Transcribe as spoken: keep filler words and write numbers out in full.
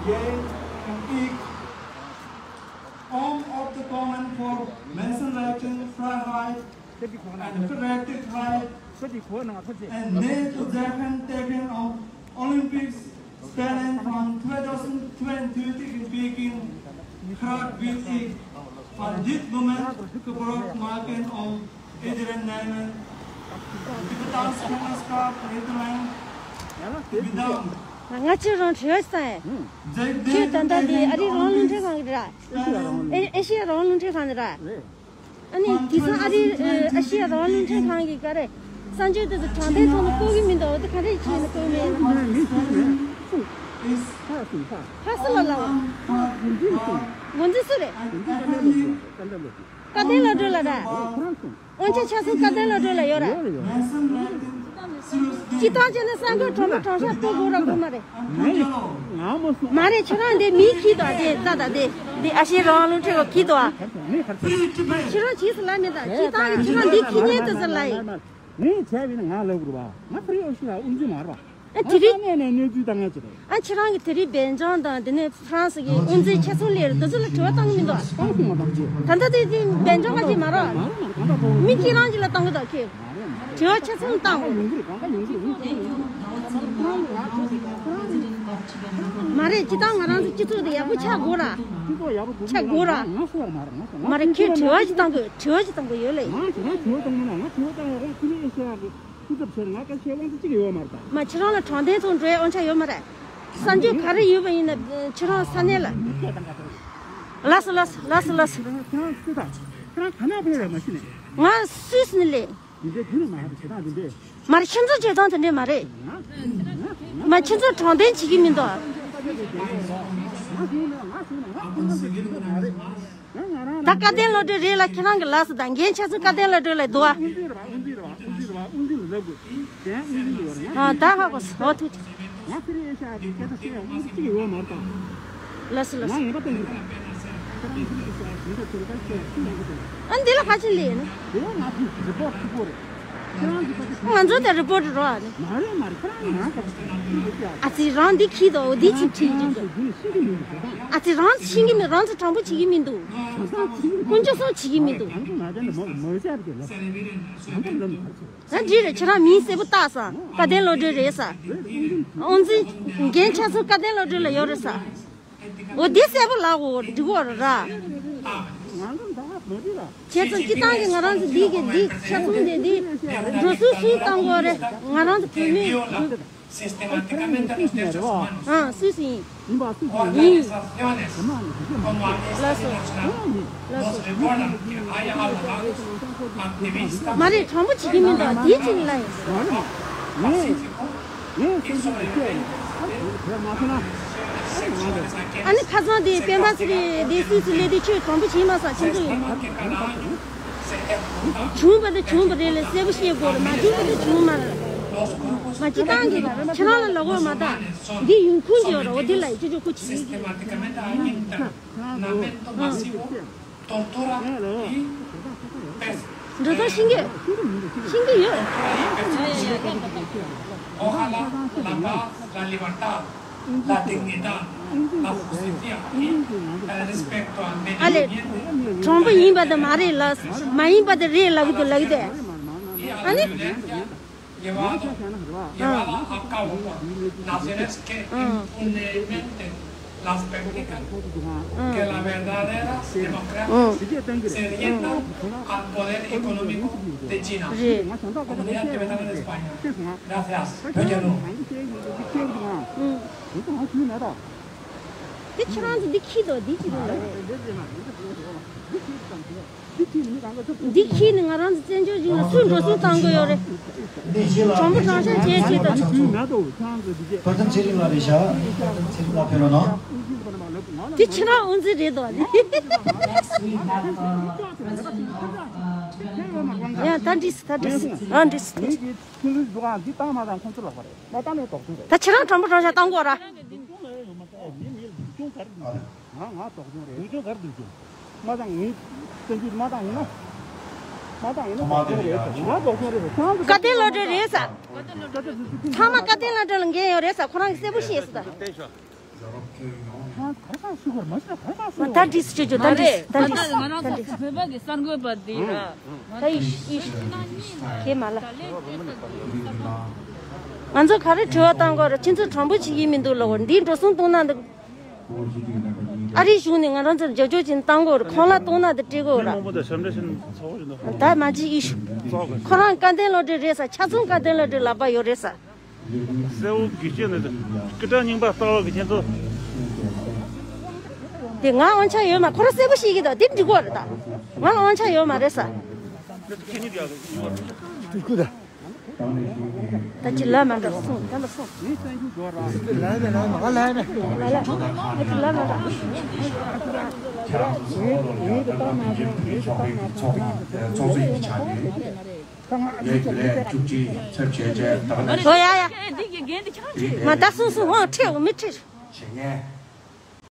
Gay and Ig, home of the common for Menschenrechten, Freiheit and Gerechtigkeit, and made to second taking of Olympics Berlin von zweitausendzweiundfünfzig in Peking, Prag will ich von dit Moment gebraucht machen, um Ihren Namen über das Fenster Niederland zu bedanken. ང་ཅི་རང་བྲིས་ཡོད་ས་ཡིན། ཁྱོད་ད་ལྟ་འདི་ཨ་རིའི་རང་དབང་རླུང་འཕྲིན་ཁང་གི་ར། ཨེ་ཨེ་ཤི་ཡ་རང་དབང་རླུང་འཕྲིན་ཁང་གི་ར། ཨ་ནི་དེང་སང་ཨ་རིའི་ཨེ་ཤི་ཡ་རང་དབང་རླུང་འཕྲིན་ཁང་གི་ག་རེ། གསར་འགྱུར་དེ་ཚོ་དྲང་བདེན་ཐོག་ནས་བཀོད་ཀྱི་མི་འདུག་འོ་དེ་ག་རེ་བྱས་ནས་བཀོད་མེད། ཧ་སི་ལ་ལ་བ། ངོ་འཛིན་སུ་རེད། བཀའ་བསྟན་བློ་གྲོས་ལ་ར། དབང་ཆེན་ཆ་ཚང་བཀའ་བསྟན་བློ་གྲོས་ལ་ཡོད་ར། སྤྱི་བཏང་བྱས་ན་གསར་འགོད་གྲོགས་པོ་གྲོགས་ཤག་ཏུ་དགོས་ར་དགོས་མ་རེད། མ་རེད། ཁྱེད་རང་འདི་མིའི་ཁྱི་དང་དེ་རྩ་དང་དེ་འདི་ཨ་ཤེ་རང་ལུང་ཁྲིད་གོ་ཁྱི་དང་། ཁྱེད་རང་བྱིས་སུ་ལ་མེད་ད་སྤྱི་བཏང་གི་ཁྱེད་རང་འདི་ཁྱི་ཉན་དུ་ཟེར་ལ་ཡིན། ངས་བྱས་པས་ན་ང་ལབ་དགོས་རེད་པ། ང་ཕ་རི་ཨོ་ཤི་ལ་དབུ་འཛིན་མ་རེད་པ། ཨ་དེ་རིང་། ཨ་ནས་གནས་ཚུལ་བཏང་ཡ་ཅི་རེད། ཨ་ཁྱེད་རང་གི་དེ་རིང་སྦེལ་ཇམ་དང་དེ་ནས་ཧྥ་རན་སི་གི་དབུ་འཛིན་ཆེ་ཚོགས་ལས་རེད། དེ་ཚོ་ལ་དྲི་བ་བཏང་གི་མི་འདུག་ཨ། བཏང་སོང་ང་བཏང་ཅི། ད་ལྟ་དེ་དེ་སྦེལ་ཇམ་ག་ཅི་མ་རེད། མི་གཅིག་རང་གཅིག་ལ་བཏང་གི་འདུག་ཁྱེད། དྲི་བ་ཆེ་ཚོགས་བཏང་གོ། མ་རེད། སྤྱི་བཏང་ང་རང་ཚོ་སྤྱི་ཚོགས་དེ་ཡག་པོ་ཆགས་དགོས་ར། ཆགས་དགོས་ར། མ་རེད། ཁྱེད་དྲི་བ་ཅིག་བཏང་དགོས། དྲི་བ་ཅིག་བཏང་དགོས་ཡོད་ལེ། སྐུ་ཚབ་ཟེར་ང་ཁ་ཤས་དབང་ཆ་གཅིག་ཡོད་མ་རེད་ད། མ་ཁྱེད་རང་ལ་དྲང་བདེན་ཐོག་འགྲོ་ཡའི་དབང་ཆ་ཡོད་མ་རེད། གསར་འགྱུར་ག་རེ་ཡོད་པ་ཡིན་ན་ཁྱེད་རང་ས་གནས་ལ། ལགས་སོ་ལགས་སོ་ལགས་སོ་ལགས་སོ། ཁྱེད་རང་སུ་དང་ཁྱེད་རང་ག་ན་ཕེབས་རེད་མ་གཞི་ནས། ང་སུད་སི་ནས་ལས། འདི་འདྲའི་དུས་ནས་མ་རེད་བྱེད་སྟངས་འདི་འདྲའི། མ་རེད། ཁྱེད་ཚོ་བྱེད་སྟངས་དེ་འདྲས་མ་རེད། མ་ཁྱེད་ཚོ་དྲང་བདེན་བྱེད་ཀྱི་མི་འདུག་ད་བཀའ་བསྟན་བློ་གྲོས་རེད་ལ་ཁྱེད་རང་གི་ལགས་སོ་ད་འགན་ཆ་ཚང་བཀའ་བསྟན་བློ་གྲོས་ལ་འདུག་ཨ། ཨ་ད་ཧ་གོ་སོང་། ཐུགས་རྗེ་ཆེ། ལགས་སོ་ལགས་སོ། ཨ་འདི་ལ་ཁ་ཆེ་ལས་ནི། ང་ཚོ་དེ་རི་པོར་ཊར་རོ་ཨ་ནི། ཨ་ཙི་རང་འདི་ཁྱི་དོ་འདི་ཅི་ཁྱི་ཅི། ཨ་ཙི་རང་ཤེས་ཀྱི་མི་རང་ཚོ་དྲང་པོ་བྱེད་ཀྱི་མི་འདུག་དཀོན་མཆོག་གསུམ་བྱེད་ཀྱི་མི་འདུག་ཨ་འདྲི་རེད། ཁྱེད་རང་མིང་གསལ་པོ་བཏགས་ས་བཀའ་བསྟན་བློ་གྲོས་རེད་ས། ཨོ་ཙི་འགན་ཆ་ཚང་བཀའ་བསྟན་བློ་གྲོས་ལ་ཡོད་རེད་ས། འོ་འདི་གསལ་པོ་ལགས་འོ་འགྲིག་གོ་ར། བྱས་ཙང་སྤྱི་བཏང་གི་ང་རང་ཚོ་འདི་གི་འདི་ཆ་ཚང་འདི་འདི་འགྲོ་སུ་སུས་བཏང་གོ་རེད། ང་རང་ཚོ་བོད་མི། ཨང་སུས་སུ་ཡིན། ཡིན། ལགས་སོ། ལགས་སོ། མ་རེད། དྲང་པོ་བྱེད་ཀྱི་མི་འདུག་འདི་གཅིག་ལ་ཡིན། ཨ་ནི་ཁ་སང་དེ་སྤེན་པ་ཚེ་རིང་དེ་སུད་སི་སླེབས་དུས་ཁྱོད་དྲང་པོ་བྱེད་མ་སོང་ཁྱེད་ཚོ་ཡིན། བྱུང་བ་དེ་བྱུང་བ་རེད་ལ་གསལ་པོ་བཤད་དགོས་རེད། མ་བྱུང་བ་དེ་བྱུང་མ་རེད། མ་སྤྱི་བཏང་གི་ཁྱེད་རང་ལ་ལོག་འོས་མ་ད། འདི་ཡུན་ཁུངས་ཀྱི་ཡོད་རེད། འོ་དེ་ལ་ཡི་ཅི་ཅོ་ཁུ་ཆི་ཡི་གི། Tortura y pes- འགྲོ་སོང་ཤེས་ཀྱི་ཤེས་ཀྱི་ཡོད། Ojalá la paz, la libertad, la dignidad, la justicia y el respeto al medio ambiente. ཨ་ལེ། དྲང་པོ་ཡིན་པ་དང་མ་རེད་ལ། མ་ཡིན་པ་དེ་རེད་ལབ་གི་འདུག་ལབ་གི་འདུག་ཨ་ནི། Llevado, llevada a cabo por naciones que impunemente las permiten que la verdadera democracia se rienda al poder económico de China. Comunidad Tibetana de España. Gracias. Pekinu. དེ་ཁྱེད་རང་ཚོ་འདི་ཁྱི་དོ་འདི་ཅི་རེད། འདི་ཁྱི་ནི་ང་རང་ཚོ་བཙན་བྱོལ་གཞུང་ལ་སུས་འགྲོ་སོང་བཏང་དགོས་ཡོད་རེད། དྲང་པོ་དྲང་བཞག་བྱས་ཆེད་དུ། པར་དུམ་ཚེ་རིང་ལགས་རེད་ཤག་པར་དུམ་ཚེ་རིང་ལགས་ཕེབས་རོགས་གནང་། འདི་ཁྱེད་རང་དབུ་འཛིན་རེད་དོ། ཡ་ད་འགྲིགས་སོང་ད་འགྲིགས་སོང་། ཨ་འགྲིགས་སོང་ད་འགྲིགས་སོང་། ཨ་འགྲིགས་སོང་། ཁྱེད་ཚོའི་འདུ་ཁང་འདི་བཏང་མ་བཏང་ཁོང་ཚོ་ལ་བ་རེད། མ་བཏང་ནས་དོགས་ཟོན་རེད། ད་ཁྱེད་རང་དྲང་པོ་དྲང་བཞག་བཏང་དགོས་ར། ང་ང་དོགས་ཟོན་རེད། སྡུག་སྦྱོང་ག་རེ་སྡུག་སྦྱོང་། མ་བཏང་ངས་བཙན་བྱོལ་མ་བཏང་ཡིན་ན། མ་བཏང་ཡིན་ན་དོགས་ཟོན་རེད། ང་དོགས་ཟོན་རེད། ཁྱེད་རང་ཚོ་བཀའ་བསྟན་བློ་གྲོས་རེད་ས། ཚང་མ་བཀའ་བསྟན་བློ་གྲོས་ལ་འགན་ཡོད་རེད་ས། ཁོ་རང་གིས་གསལ་པོ་ཤེས་ས། ད་འདྲིས་སྤྱོད་རྒྱུ་ད་འདྲིས་ད་འདྲིས་ད་འདྲིས། བོད་པ་གི་གསར་འགོད་པ་འདི་ར། ད་ཡིས་ཡིས། ཁྱེད་མ་ལ། ང་ཚོ་ག་རེ་དྲི་བ་བཏང་དགོས་རེད། ཁྱེད་ཚོ་དྲང་པོ་བྱེད་ཀྱི་མི་འདུག་ལབ་དགོས་རེད། འདིའི་འགྲོ་སོང་གཏོང་ན་འདུག་ཨ་རིའི་གཞུང་ནས་ང་རང་ཚོར་རྒྱབ་སྐྱོར་བྱེད་བཏང་དགོས་རེད། ཁོང་ལ་གཏོང་ན་འདི་སྤྲད་དགོས་རེད། མི་མང་པོ་དང་ཞབས་འདྲེན་བྱེད་ཚོགས་ཡོད་འདུག་ད་མ་ཅི་ཡིས། ཁོ་རང་བཀའ་བསྟན་སློབ་གྲྭའི་རེད་ས། ཆ་ཚང་བཀའ་བསྟན་སློབ་གྲྭའི་ལག་པ་ཡོད་རེད་ས། གསལ་བོ་གི་སྐྱོན་ནི་སྐུ་དྲག་རྙིང་པ་ལྟ་བ་གི་ཁྱེད་ཚོ། དེ་ང་དབང་ཆ་ཡོད་མ། ཁོ་རང་གསལ་པོ་ཤེས་ཀྱི་འདུག་དེ་འགྲིག་གོ་རེད་ད། ང་ལ་དབང་ཆ་ཡོད་མ་རེད་ས། ཁྱེད་གཉིས་ཀྱི་ཡག་གི་ཡོད་རེད། ད་ཅི་ལ་མ་འགྲོ་སོང་། ད་ལ་སོང་། ད་ཅི་ལ་མ་འགྲོ། ཁྱེད་རང་ཚོ་སོག་པོ་ལོ་ལ་ད་མི་རྒྱུན་ཚོགས་པའི་ཚོགས་གཙོ་ཡིན་ཆགས་ཏེ། ངས་རྒྱུན་ལས་བཅུ་གཅིག་ཚབ་བྱས་རྗེས་ད་ག་ནང་བཞིན། ཨོ་ཡ་ཡ། འདི་གི་འགན་འདི་ཁྱེད་རང་ཁྲིད། མ་ད་སོང་སོང་། འོང་ཁྲིད། འོ་མི་ཁྲིད། བྱེད་མཁན།